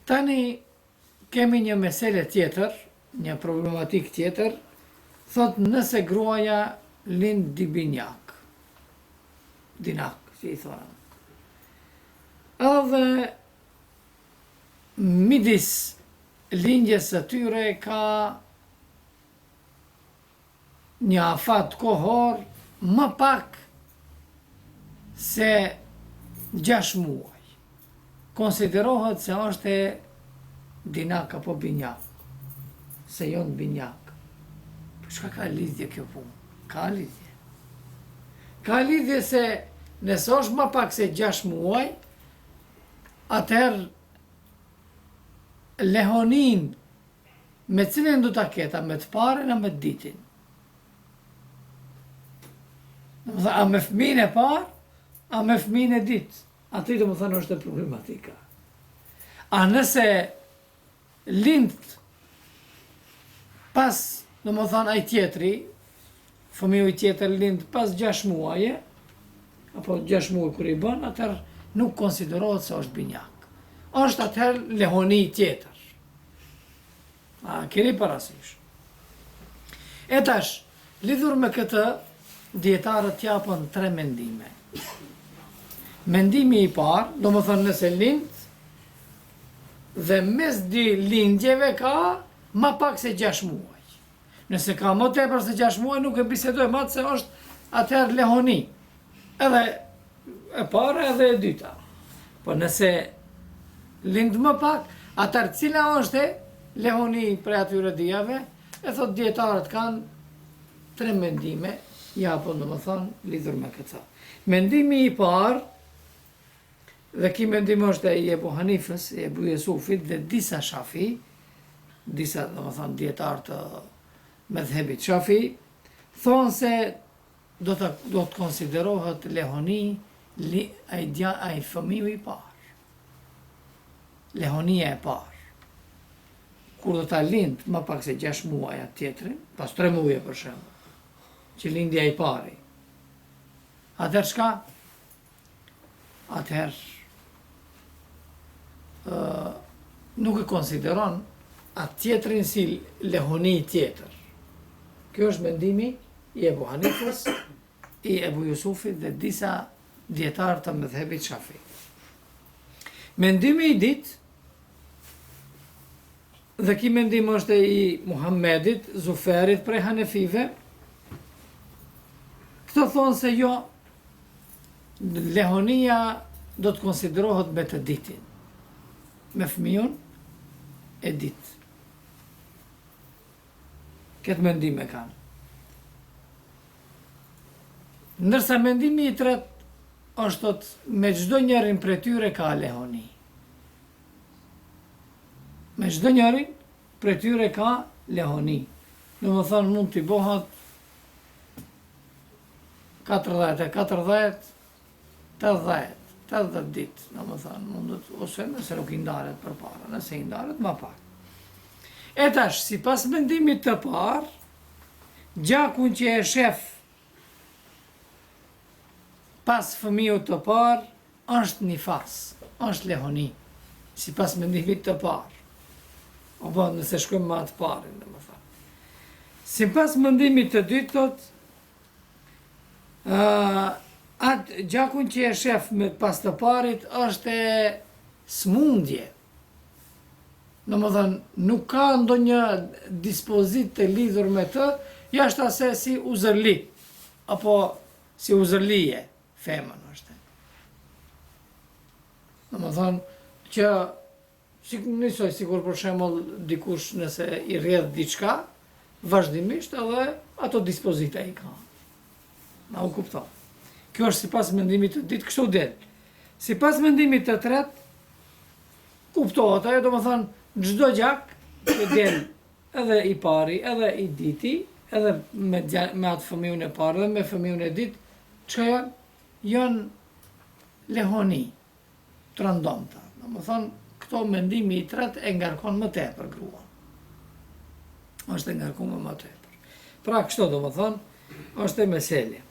Tani kemi një mesele tjetër, një problematikë tjetër, thotë nëse gruaja lind dy binjak, dinak, si i thonë. Edhe midis lindjes së tyre ka një afat kohor më pak se 6 muaj. Konsiderohet se është e dinak apo binjak, se janë binjak. Po çka ka lidhje kjo punë? Ka lidhje. Ka lidhje se nëse është më pak se 6 muaj, atëherë lehonin Me cilin do ta ketë, a me të parin a me të dytin? Domethënë, a me fëmijën e parë, a me fëmijën e dytë? Aty domethënë është problematika. A nëse lind pas, domethënë, ai tjetri, fëmiu i tjetër lind pas 6 muaje, apo 6 muaj kur i bën, atëherë nuk konsiderohet se është binjak. Është atëherë lehoni tjetër. A keni parasysh? E tash, lidhur me këtë, dijetarët japën tre mendime. Mendimi i parë, domethënë nëse lind, dhe mes dy lindjeve ka ma pak se 6 muaj. Nëse ka më tepër se 6 muaj, nuk e bisedojmë atë se është atëherë lehoni. Edhe e para edhe e dyta. Po nëse lind më pak, atëherë cila është e lehoni prej atyre dyjave, e thot dijetarët kanë tre mendime, japën domethënë, lidhur me këtë. Mendimi i parë, dhe ky mendim është i Ebu Hanifës, i Ebu Jusufit dhe disa shafi, disa domethënë dijetarë të medhhebit shafi, thonë se do të do të konsiderohet lehoni li, ai dja ai fëmiu i parë. Lehonia e parë. Kur do ta lind më pak se 6 muaj atë tjetrin, pas 3 muaj për shembull, që lindi ai i pari. Atëherë çka? Atëherë ë nuk e konsideron atë tjetrin si lehoni tjetër. Kjo është mendimi i Ebu Hanifës, i Ebu Jusufit dhe disa dijetarë të medhhebit Shafi. Mendimi i dytë, dhe ky mendim është i Muhammedit, Zuferit prej Hanefive, këto thonë se jo, lehonia do të konsiderohet me të dytin, me fëmijën e dytë. Këtë mendim e kanë. Ndërsa mendimi i tretë është thotë me çdo njërin prej tyre ka lehoni. Me çdo njërin prej tyre ka lehoni. Domethënë mund t'i bëhet 40 e 40, 80, 80 ditë, domethënë, mundet, ose nëse nuk i ndaret përpara, nëse i ndaret, ma pak. E tash, sipas mendimit të parë, gjakun që e shef pas fëmijut të parë, është nifas, është lehoni, sipas mendimit të parë. Apo nëse shkojmë me atë parin, domethënë. Sipas mendimit të dytë, thotë, uh, atë gjakun që e shef me pas të parit është e smundje. Domethënë, nuk ka ndonjë dispozitë të lidhur me të, jashta se si uzërli, apo si uzërlije, femën është. Domethënë, që Si njësoj, sikur për shembull dikush nëse i rrjedh diçka, vazhdimisht edhe ato dispozita i ka. Na u kupton. Kjo është sipas mendimit të dytë, kështu del. Sipas mendimit të tretë, kuptohet ajo, domethënë, çdo gjak që del edhe i pari, edhe i dyti, edhe me, me atë fëmijën e parë dhe me fëmijën e dytë, çka janë? Janë lehoni. të rëndomta. Domethënë, këto mendimi i tretë e ngarkon më tepër gruan. Është e ngarkuar më tepër. Pra kështu domethënë, është e meselja.